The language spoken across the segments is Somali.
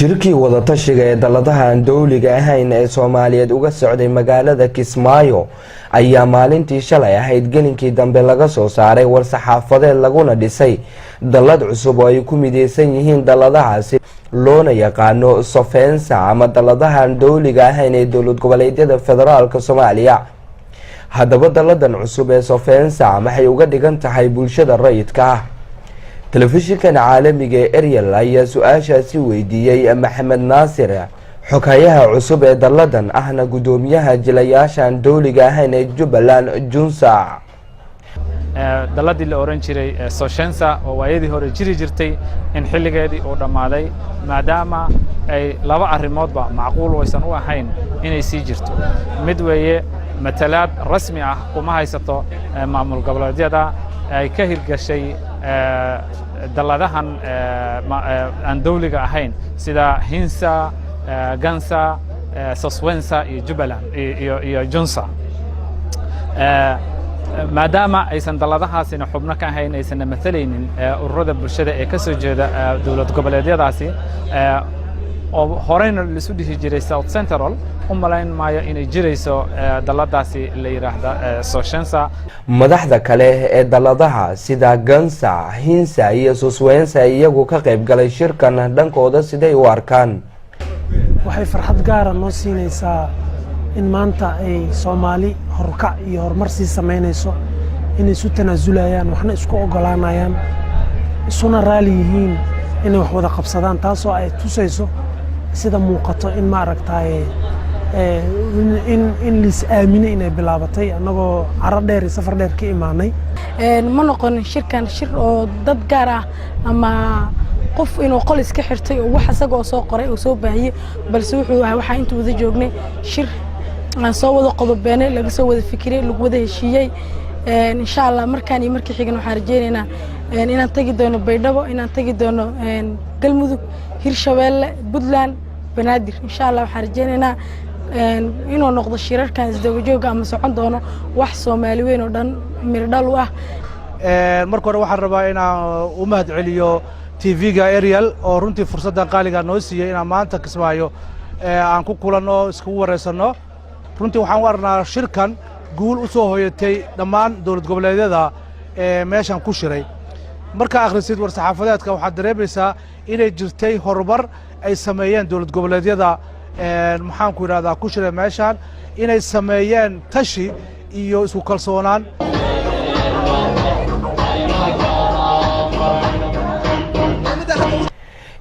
Shirkii wadatashiga ee dalladaha aan dowliga ahayn ee Soomaaliyeed uga socday magaalada Kismaayo ayaa maalintii shalay ahayd gelinkii dambe laga soo saaray war-saxaafadeed, laguna dhisay dallad cusub oo ay ku mideysan yihiin dalladahaasi, loona yaqaano Sofensa ama dalladaha aan dowliga ahayn ee dowlad goboleedyada federaalka Soomaaliya. Haddaba, dalladan cusub ee Sofensa maxay uga dhigan tahay bulshada rayidka ah? Telefishinkan caalamiga ee Ariel ayaa su-aashaasi weydiiyey Maxamed Naasir, xoghayaha cusub ee dalladan, ahna guddoomiyaha jilayaashaan dowliga ahayn ee Jubbaland, Junsa. Dalladii la odhan jiray Soshensa oo waayadii hore jiri jirtay in xilligeedii uu dhammaaday, maadaama ay laba arrimoodba macquul waysan u ahayn inay sii jirto. Mid weeye, matalaad rasmi ah kuma haysato maamul goboleedyada ay ka hirgashay dalladahan aan dawliga ahayn, sida Hinsa, Gansa, Soswensa iyo Jubbaland iyo Junsa, maadaama aysan dalladahaasina xubno ka ahayn, aysanna matalaynin ururada bulshada ee ka soo jeeda dowlad goboleedyadaasi, oo horeyna laisu dhihi jiray South Central. U malayn maayo inay jirayso dalladaasi la yidhaahda Soshensa. Madaxda kale ee dalladaha sida Gansa, Hinsa iyo Suswensa iyagu ka qayb galay shirkan, dhankooda siday u arkaan? Waxay farxad gaara noo siinaysaa in maanta ay Soomaali horkac iyo horumar sii samaynayso, inay isu tanaasulayaan, waxna isku oggolaanayaan, isuna raali yihiin inay wax wada qabsadaan, taasoo ay tusayso sida muuqato in, ma aragtaaye, in lais aamine inay bilaabatay, annagoo caro dheer iyo safar dheer ka imaanay. Ma noqonin shirkan shir oo dad gaar ah ama qof inuu qol iska xirtay oo wax isaga oo soo qoray oo soo baahiyey, balse wuxuu ahaa waxaa inta wada joognay shir aan soo wada qodobeenay, laga soo wada fikiray, lagu wada heshiiyey. Insha Allah, markaan iyo markii xigan waxaan rajeynaynaa inaan tagi doono Baydhabo, inaan tagi doono Galmudug, Hirshabeelle, Puntland, Banaadir. Insha Allah, waxaan rajeynaynaa inuu noqdo shirarkan isdabajooga ama socon doono wax Soomaali weyn oo dhan mirdhal u ah. Marka hore waxaan rabaa inaan u mahad celiyo TV-ga Ariel oo runtii fursaddan qaaliga noo siiyey inaan maanta Kismaayo aan ku kulanno, iskugu waraysanno. Runtii waxaan u aragnaa shirkan guul u soo hoyatay dhammaan dowlad goboleedyada ee meeshan ku shiray. Markaa akhrisid war-saxaafadeedka, waxaad dareemaysaa inay jirtay horumar ay sameeyeen dowlad goboleedyada, maxaanku idhahdaa, ku shiray meeshan, inay sameeyeen tashi iyo isku kalsoonaan.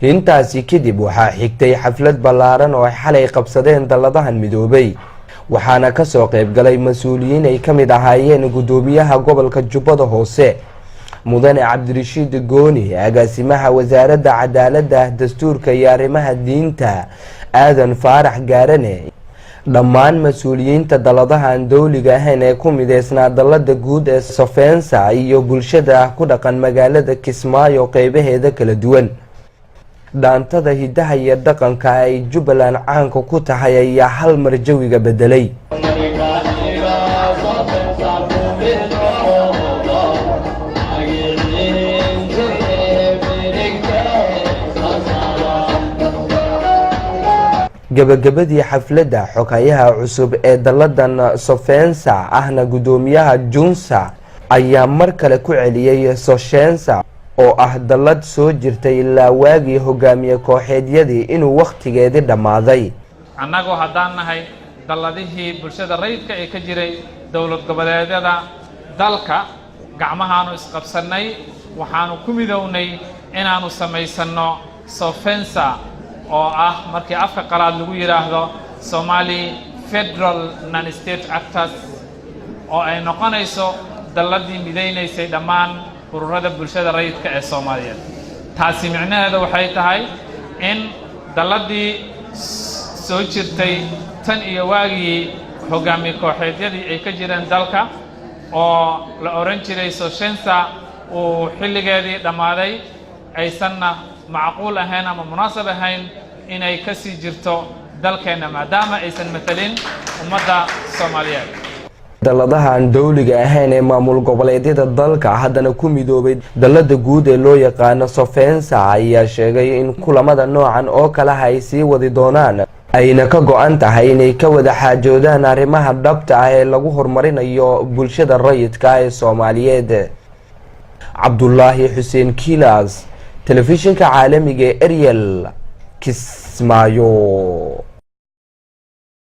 Intaasi kadib waxaa xigtay xaflad ballaaran oo ay xalay qabsadeen dalladahan midoobay, waxaana kasoo qayb galay mas-uuliyiin ay ka mid ahaayeen guddoomiyaha gobolka Jubbada Hoose, Mudane Cabdirashiid Gooni, agaasimaha Wasaaradda Cadaaladda, Dastuurka iyo Arrimaha Diinta, Aadan Faarax Gaarane, dhammaan mas-uuliyiinta dalladaha aan dowliga ahayn ee ku mideysnaa dallada guud ee Sofensa, iyo bulshada ku dhaqan magaalada Kismaayo qeybaheeda kala duwan. Dhaantada hidaha iyo dhaqanka ay Jubbaland caanka ku tahay ayaa hal mar jawiga bedelay. Gabagabadii xafladda, xoghayaha cusub ee dalladan Sofensa, ahna guddoomiyaha Junsa, ayaa mar kale ku celiyey Soshensa oo ah dallad soo jirtay ilaa waagii hogaamiye kooxeedyadii inuu wakhtigeedii dhammaaday. Annagu haddaan nahay dalladihii bulshada rayidka ee ka jiray dowlad goboleedyada dalka, gacmahaanu isqabsannay, waxaanu ku midownay inaannu samaysanno Sofensa, oo ah markii afka qalaad lagu yidhaahdo Somali Federal Non State Actors, oo ay noqonayso dalladii midaynaysay dhammaan ururada bulshada rayidka ee Soomaaliyeed. Taasi micnaheedu waxay tahay in dalladii soo jirtay tan iyo waagii hoggaamiye kooxeedyadii ay ka jireen dalka oo la odhan jiray Soshensa uu xilligeedii dhammaaday, aysanna macquul ahayn ama munaasab ahayn inay ka sii jirto dalkeenna, maadaama aysan matelin ummadda Soomaaliyeed. Dalladaha aan dowliga ahayn ee maamul goboleedyada dalka, haddana ku midoobay dallada guud ee loo yaqaano Sofensa, ayaa sheegay in kulamada noocan oo kalaha ay sii wadi doonaan, ayna ka go-an tahay inay ka wada xaajoodaan arrimaha dhabta ah ee lagu horumarinayo bulshada rayidka ee Soomaaliyeed. Cabdulaahi Xuseen Kilas, Telefishinka Caalamiga ee Ariel, Kismaayo.